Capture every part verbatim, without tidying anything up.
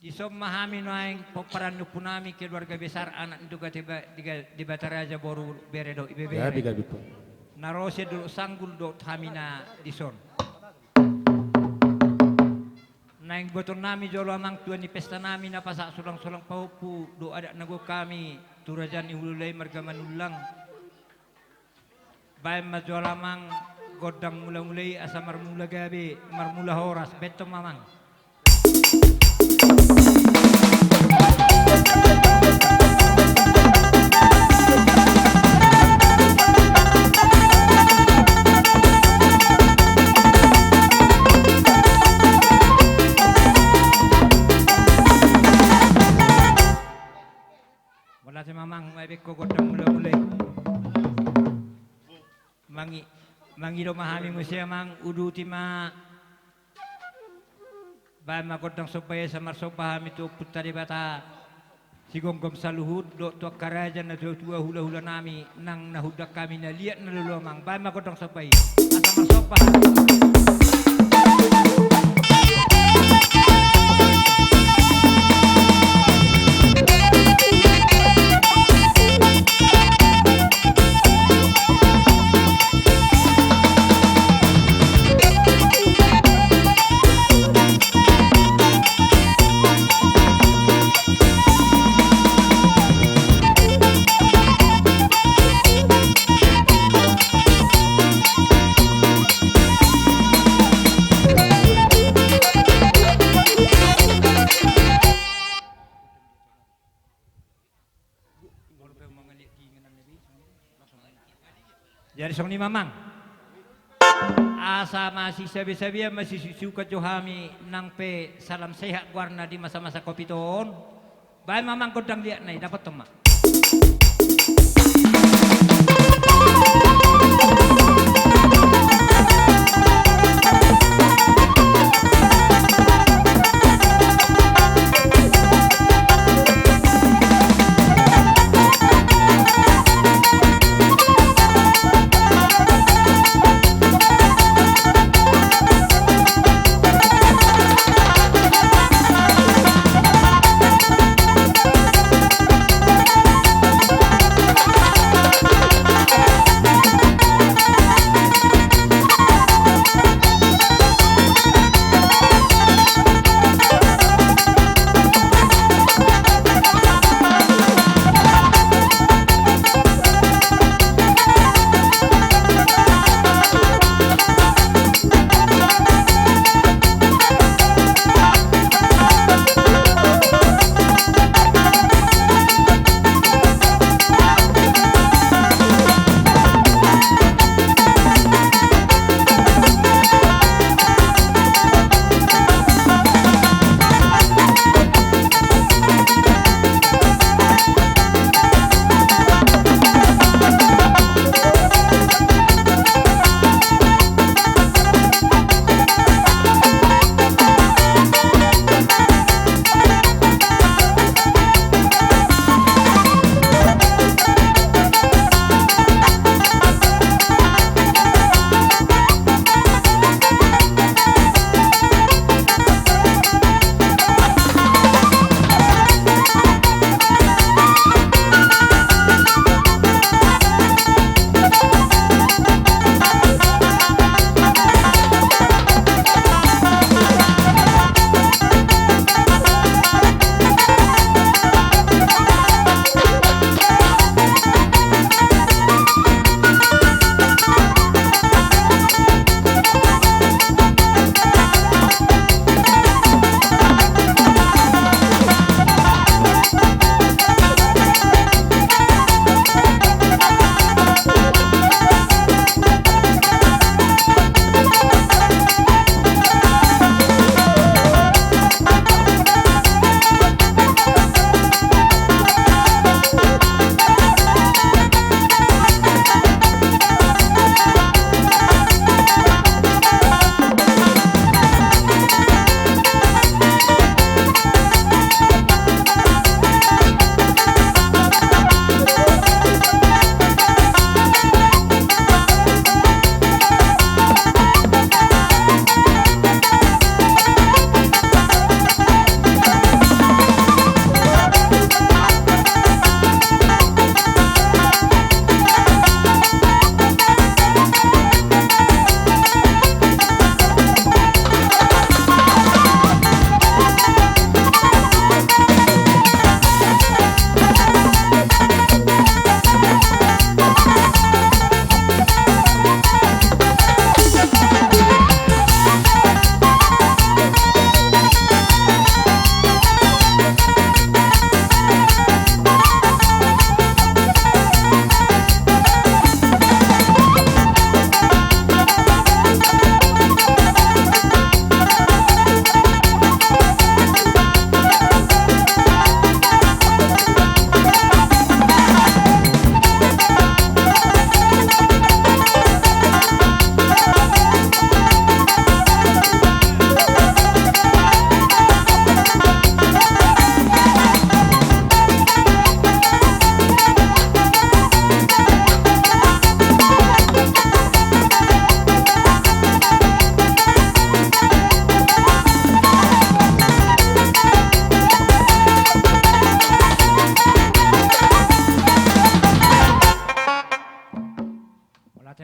Dison ma hami naeng pomparan ni ompunami keluarga besar anak ni Dugate Ba-, Diga-, Debata Raja boru bere dohot ibebere. Gabe, gabe, Pak. Na ro sian Dolok Sanggul dohot hami na dison. Naeng botoonnami jolo amang tua ni pestanami na pasahat sulang-sulang pahompu dohot adat na gokhami tu raja ni hulahula i marga Manullang. Baen ma jolo amang gondang mula-mula i asa marmula gabe, marmula horas, baen tong ma amang. Mauliate ma amang, baen ho gondang mula-mula i. Mangi-, mangido ma hami muse amang, uduti ma. Baen ma gondang somba i asa marsomba hami tu Ompunta Debata sigomgom saluhut dohot tu angka raja na tua-tua hula-hulanami nang na hundang hami na liat na lolo amang. Baen ma gondang somba i asa marsomba hami. Jadi songon i ma amang. Asa masisabe-sabean, masisuksuksukan jo hami nang pe salam sehat goarna di masa-masa covid on. Baen ma amang gondang liatna i, dapothon ma.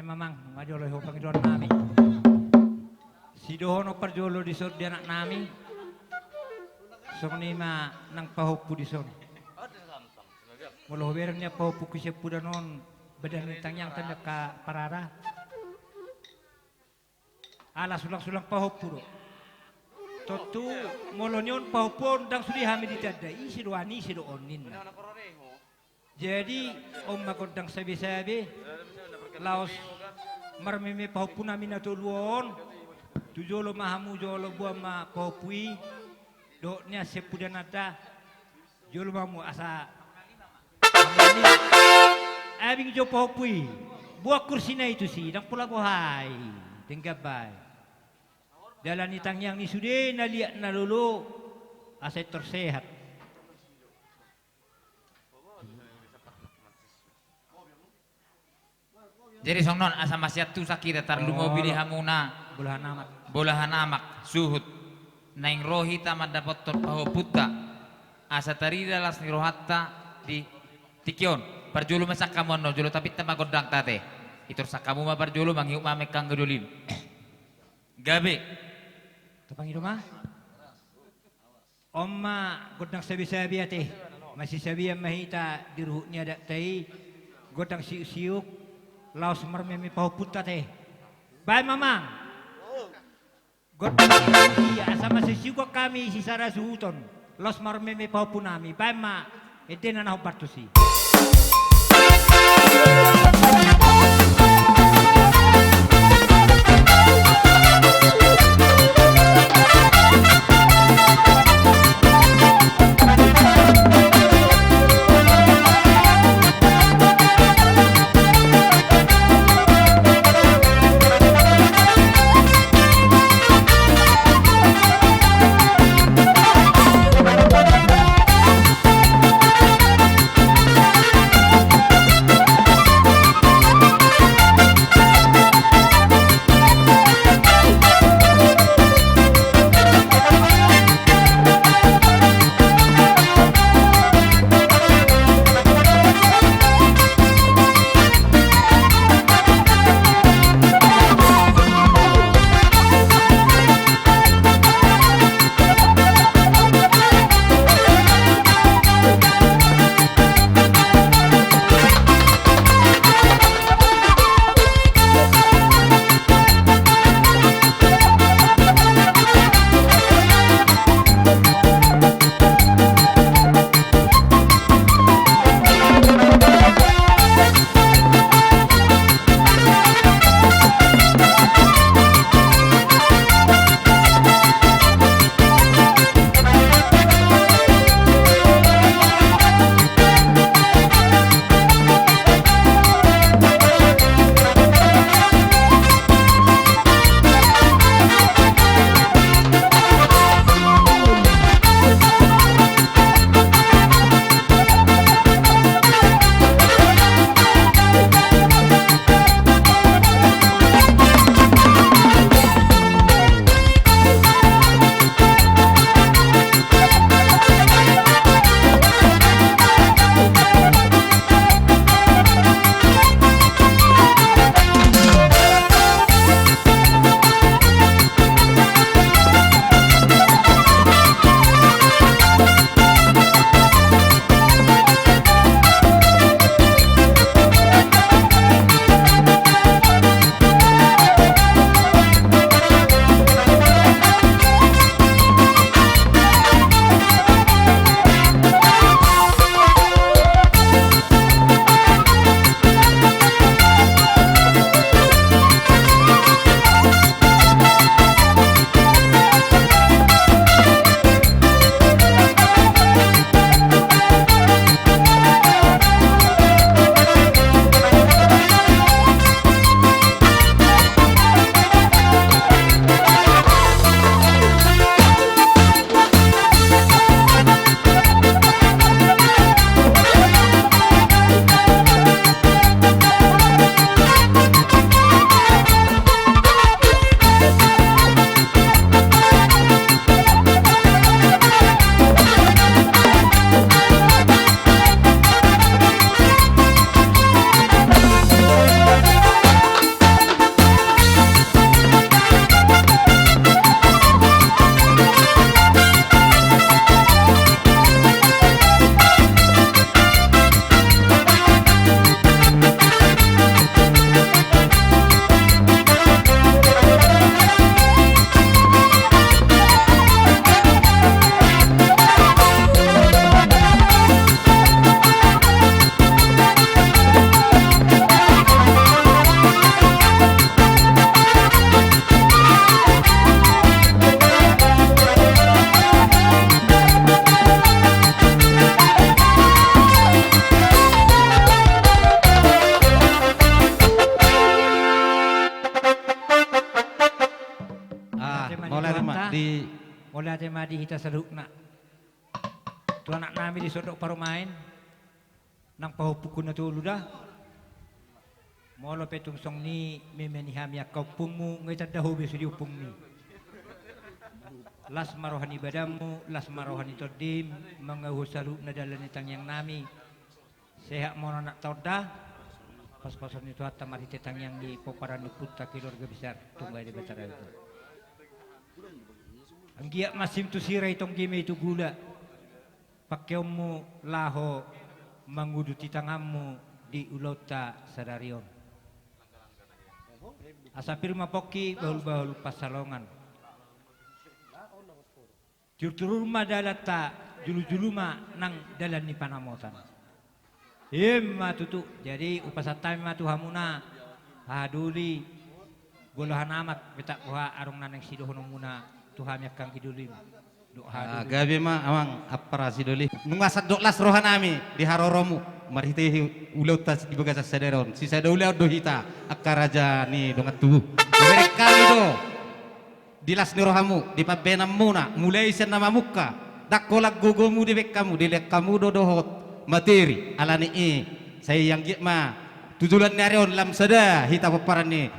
Mamang, ma jolo ho pangidoan nami. Sidohonon parjolo dison di anak nami. Songon i ma nang pahompu dison. Molo hubereng nian pahompu sian pudan on, badan ni tangiang tanda ka parada. Ala sulang-sulang pahompu do. Tontu molo nion pahompu on ndang sude hami ditanda, ise do an, ise do on ninna. Jadi on ma gondang sabe-sabe, laos marmeme pahompu nami na tolu on. Tu jolo ma hamu jolo, boan ma pahompu i. Dohot nian sian pudananta. Jolo ma hamu asa. Abing jo pahompu i. Boan kursina i tusi, ndang pola boha i. Denggan bae. Dalan ni tangiang ni sude na liat na lolo, asa intor sehat. Jadi songon on, asa masiantusan hita, tarlumobi di hamuna bolahan amak, bolahan amak suhut. Naeng ro hita mandapothon pahompunta, asa tarida las ni rohanta di tingki on. Parjolo ma sian hamu annon, jolo tapinta ma gondangta ate. Itor sian hamu ma parjolo, mangihut ma hami angka doli. Gabe. Tapangido ma. On ma gondang sabe-sabe ate. Masisabean ma hita di ruhut ni adatta i. Gondang siuk-siuk. Laos marmeme pahompunta ate. Baen ma, Mang. Gondang siuk-siuk i, asa masiuk-siuk hami sisada suhuton. Laos marmeme pahompu nami. Baen ma. Ede na na hombar tusi. Mauliate ma di hita saluhutna. Tu anak nami di Sordok Parumaen, nang pahompuhon na tolu da. Molo pe tung songon i meme ni hami angka ompungmu, nga i tanda ho be sude ompungmi. Las ma roha ni badanmu, las ma roha ni tondim, mangauhon saluhutna dalan ni tangiang nami. Sehat ma on anak tonda, pasupasu ni Tuhanta marhite tangiang ni pomparan ni ompunta keluarga besar Tunggal Debata Raja. Anggiat mansai tu sira i tonggi ma i tu gula, pangkeonmu laho manguduti tanganmu di ulaonta sadari on. Asa pir ma pongki bahulbahul pansalongan. Tiurtiur ma dalanta, julujulu ma nang dalan ni panamotan. I ma tutu, jadi hupasahat hami ma tu hamuna, haha doli, golo hanamat, petak boha adong na naeng sidohononmuna tu hami angka anggi dolim. Dohot haha doli. Gabe ma amang ampara sidoli. Nunga sandok las roha nami di haroromu, marhite ulaonta di bagasan sadari on. Sisada ulaon do hita angka raja ni dongan tubu. Hubereng hami do di las ni rohamu, di pambahenanmuna, mulai sian na mamungka, ndang holan gogomu dibahen hamu, dilehon hamu do dohot materi, alani i, sai anggiat ma tu joloan ni ari on lam sada hita pomparan ni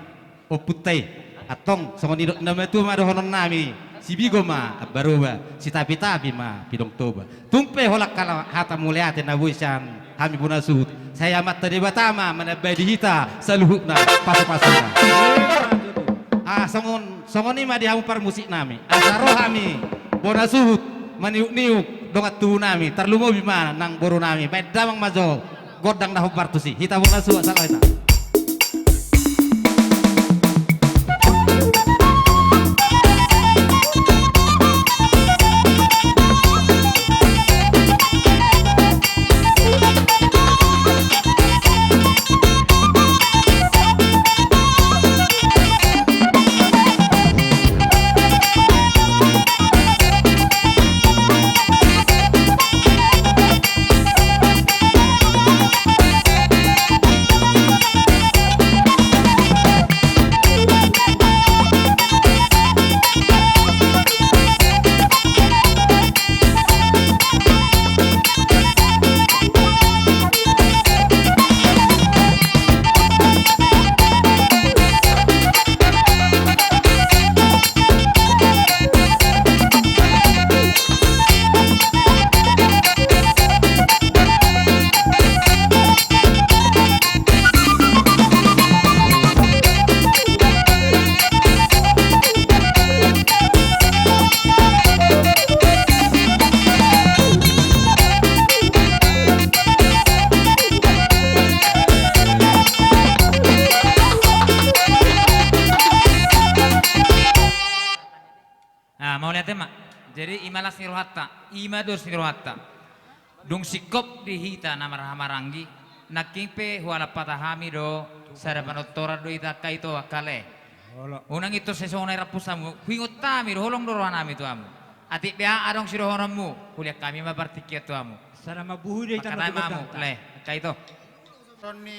ompunta i. Antong songon nidok na matua ma dohonon nami, sibigo ma ambaroba, sitapitapi ma pidong Toba. Tung pe holan hata mauliate na boi sian hami bona suhut, sai Amanta Debata ma manambai di hita saluhutna pasupasuna. Ah, songon, songon i ma di hamu parmusik nami. Asa ro hami bona suhut maniukniuk dongan tubu nami, tarlumobi ma nang boru nami. Baen damang ma jo gondang na hombar tusi. Hita bona suhut, salah hita. Ah, mauliate ma. Jadi, i ma las ni rohanta, i ma dos ni rohanta. Dung singkop di hita na marhahamaranggi, nangkin pe hualamhata hami do, sada panortoran do hita angka ito, angka lae. Olo. Unang ito sai songon na i rampus hamu, huingot hami do, holong do roha nami tu hamu. Atik beha adong sidohononmu, hulehon hami ma partingkian tu hamu. Sada ma buhu do hita. Mangkatai ma hamu, lae, angka ito. Roni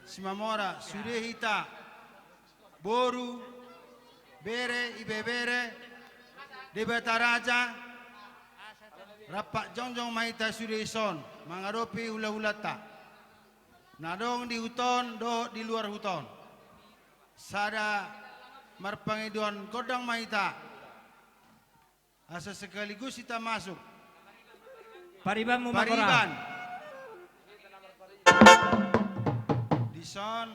Simamora, sude hita. Boru, bere, ibebere, Debata Raja, rampak jongjong ma hita sude dison, mangadopi hulahulanta na adong di huta on dohot di luar huta on. Sada marpangidoan gondang ma hita. Asa sekaligus hita masuk paribanmu, Mangora. Pariban. Dison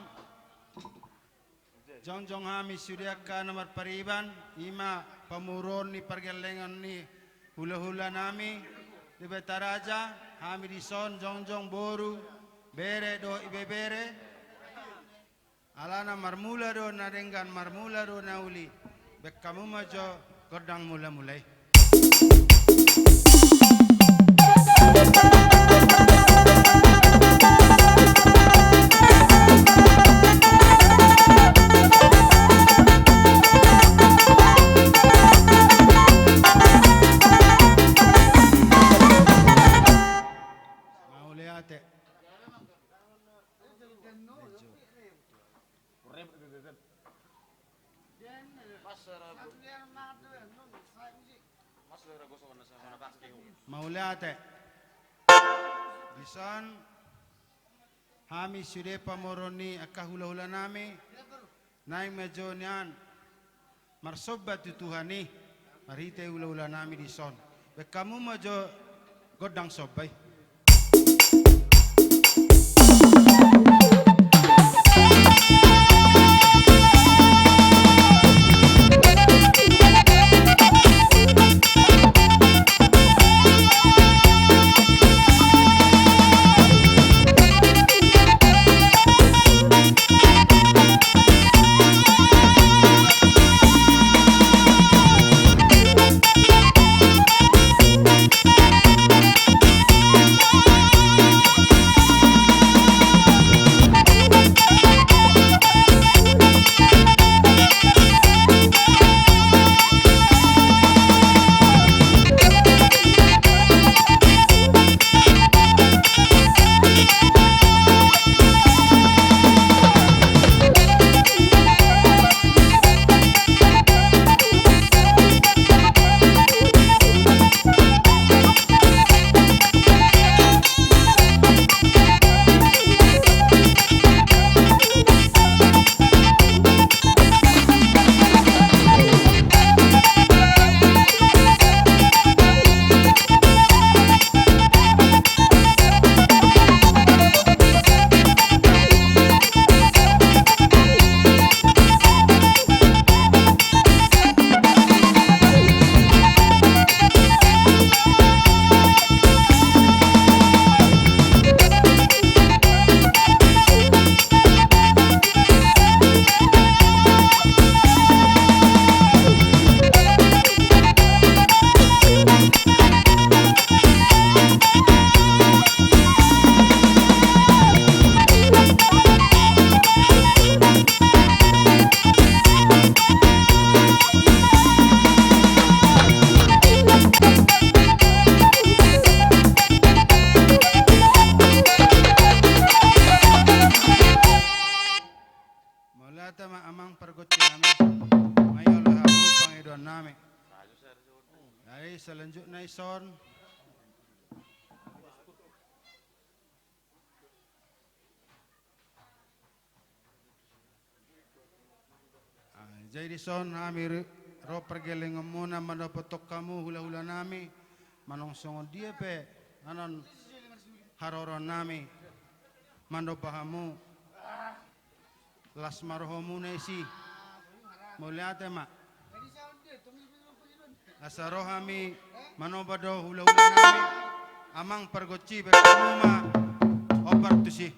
jongjong hami sude angka na marpariban, i ma pamoruon ni pargellengon ni hulahula nami, Debata Raja, hami dison jongjong boru, bere dohot ibebere. Alana marmula do na denggan, marmula do na uli. Baen hamu ma jo gondang mulamula i. Mauliate. Mauliate. Dison hami sude pamoruon ni angka hulahulanami, naeng ma jo nian marsomba tu Tuhan i marhite hulahulanami dison. Baen hamu ma jo gondang somba i. Mauliate ma amang pargonsi nami. Mauliate hamu pangidoan nami. Jadi selanjutnya ison. Ah, jadi dison hami ri-, ro pargellengonmuna mandapothon hamu hulahulanami, manang songon dia pe anon haroroannami mandomba hamu. Las ma rohamuna disi. Mauliate ma. Asa ro hami manomba do hulahulanami. Amang pargonsi, baen hamu ma ombar tusi.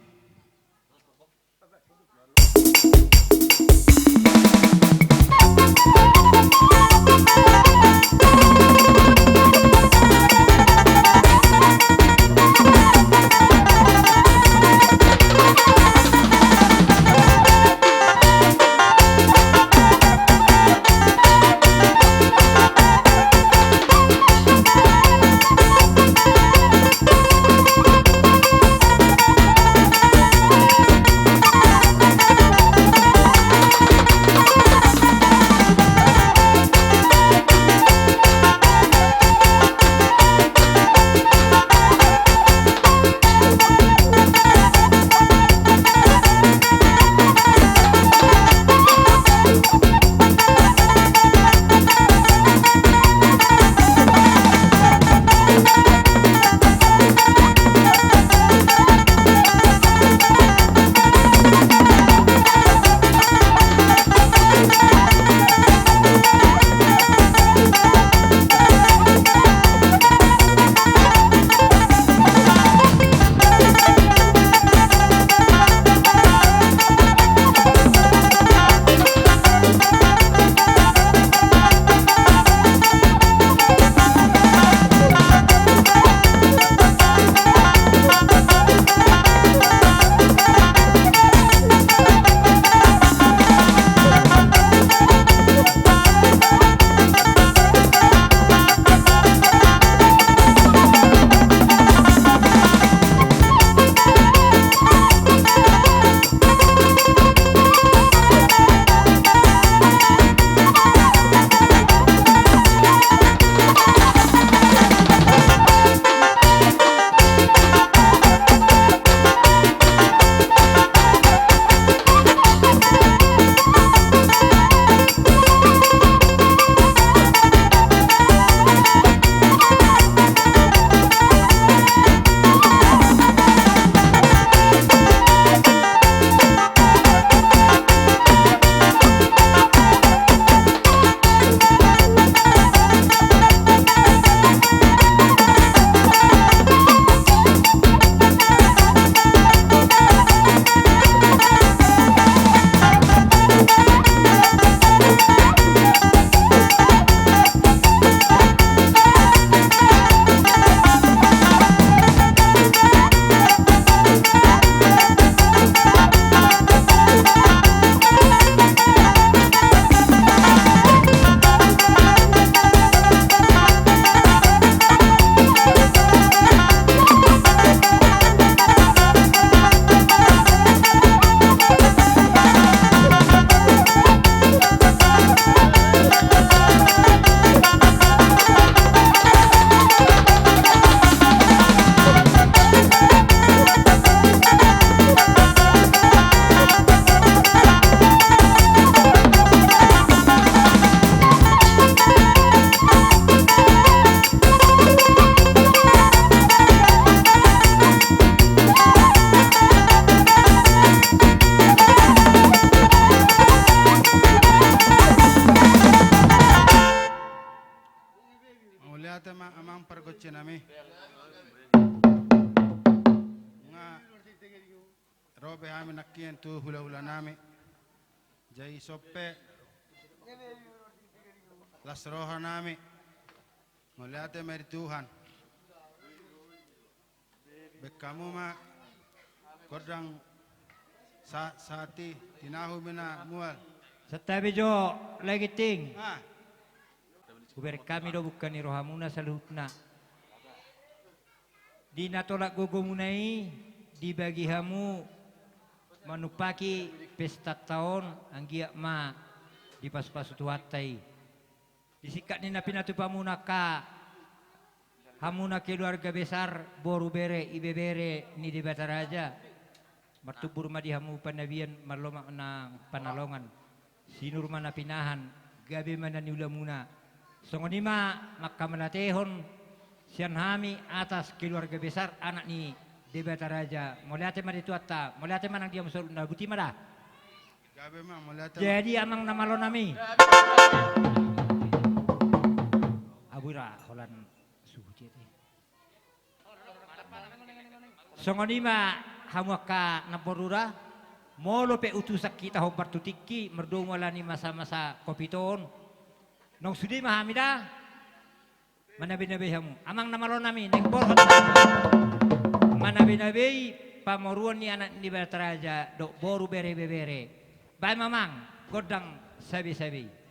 Be hami nangkin tu hula-hula nami. Jai sope. Las roha nami. Mauliate ma di Tuhan. Baen hamu ma gondang sa-, sati tinahu mina mual. Santabi jo lagi ting. Ah. Hubereng hami do bungka ni rohamuna saluhutna. Di na tolap gogomuna i dibagi hamu manumpaki pestanta on anggiat ma dipasu-pasu Tuhanta i. Di singkat ni na pinatupamuna angka hamuna keluarga besar, boru bere, ibebere ni Debata Raja. Martumbur ma di hamu panabian, marlomak nang panalongan. Sinur ma na pinahan, gabe ma na niulamuna. Songon i ma mangkamelatehon sian hami atas keluarga besar anak ni Debata Raja. Mauliate ma di Tuhanta, mauliate ma nang di hamu saluhutna, boti ma da. Gabe ma, mauliate ma. Jadi amang na malo nami. Abu ira holan suhut i ate. Songon i ma hamu angka namboru da, molo pe utusan hita hombar tu tingki, mardomu ala ni masa-masa covid on. Naung sude ma hami da, manabe-nabei hamu. Amang na malo nami, naeng borhat ma. Manabe-nabei pamoruon ni anak ni Debata Raja, dohot boru bere ibebere. Baen ma amang, gondang sabe-sabe.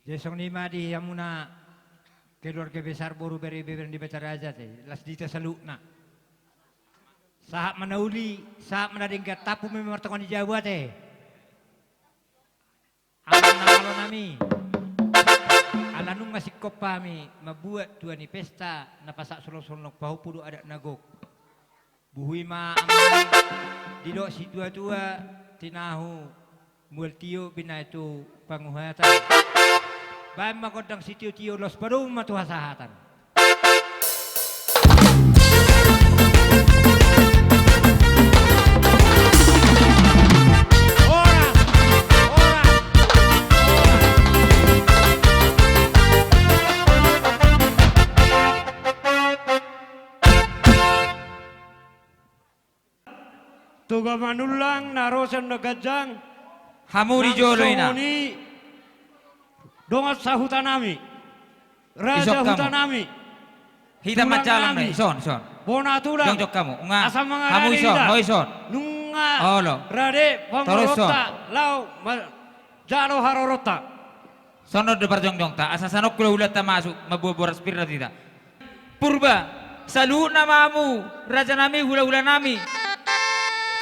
Jadi songon i ma di hamuna keluarga besar boru bere bere ni Bataraja ate, las di hita saluhutna. Sahat ma na uli, sahat ma na denggan, tampuon ma martonga ni jabu ate. Amang na malo nami, ala nunga singkop hami mambuat tua ni pesta na pasahat solosolnok, pahompu do adat na gok. Buhi ma amang, didok situatua, tinahu mual tio binahen tu panguhatan. Baen ma gondang sitiotio, laos padomu ma tu hasahatan. Horas, horas, horas. Toga manullang na ro sian na ganjang. Hamu di jolo ina. Nang songon i dongan sahuta nami, raja huta nami, hita tulang manjalang nami, ison, ison. Bona tulang. Jongjong hamu. Nunga. Asa mangarade hamu ison, hita. Ho ison. Nunga. Olo. Rade pamboronta, laho ma-, jalo haroronta. Songon on do parjongjongta, asa sanok hulahulanta masuk, mamboan boras pir do hita. Purba, saluhutna ma hamu, rajanami, hulahulanami.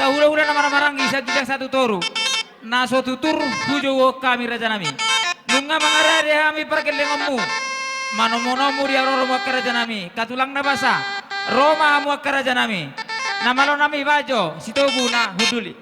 Tahulahula na marhahamaranggi sian ginjang sahat tu toru. Na so tutur hujouhon hami, rajanami. Nunga mangarade hami pargellengonmu, manomunomu di haroromu, angka rajanami, angka tulang na basa. Ro ma hamu, angka rajanami. Na malo nami, bahen jo Sitogu na hundul i.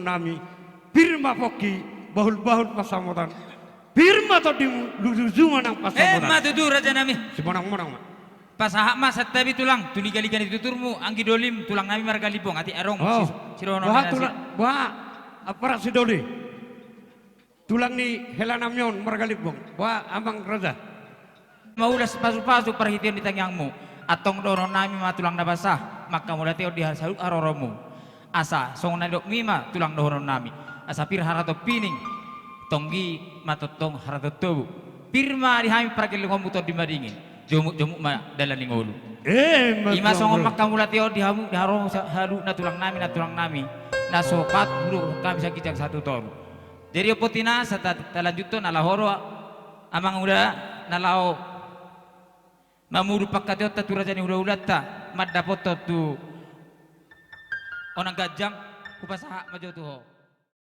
nami, pir ma pongki, bahul-bahul pansamotan, pir ma tondimu, luju-luju ma nang pansamotan. Emma tutu, raja nami. Simonang-monang ma. Pasahat ma santabi tulang, tu liga-liga ni tuturmu, anggi dolim, tulang nami marga Limbong, atik adong. Oh, si-, sidohonon boha nami tulang, boha, ampara si doli. Tulang ni hela nami on marga Limbong, boha amang raja. Maulas pasu-pasu parhitean di tangiangmu. Antong dohonon nami ma tulang na basa, manghamauliatehon di saluhut haroromu. Asa songon na nidokmi ma tulang dohonon nami. Asa pir haraton pining, tonggi ma tongtong haraton tobu. Pir ma di hami pargellengonmu tondi madingin. Jomuk-jomuk ma dalan ni ngolu. Emma tutu. I ma songon manghamauliatehon di hamu, di haroromu sa-, saluhutna tulang nami, na tulang nami. Na so patut hudokhon hami sian ginjang sahat tu toru. Jadi, ompunta, asa ta-, talanjuthon, na laho ro, amang uda, na laho mamudun pangkataionta tu raja ni hula-hulanta, mandapothon tu onan ganjang, hupasahat ma jo tu ho.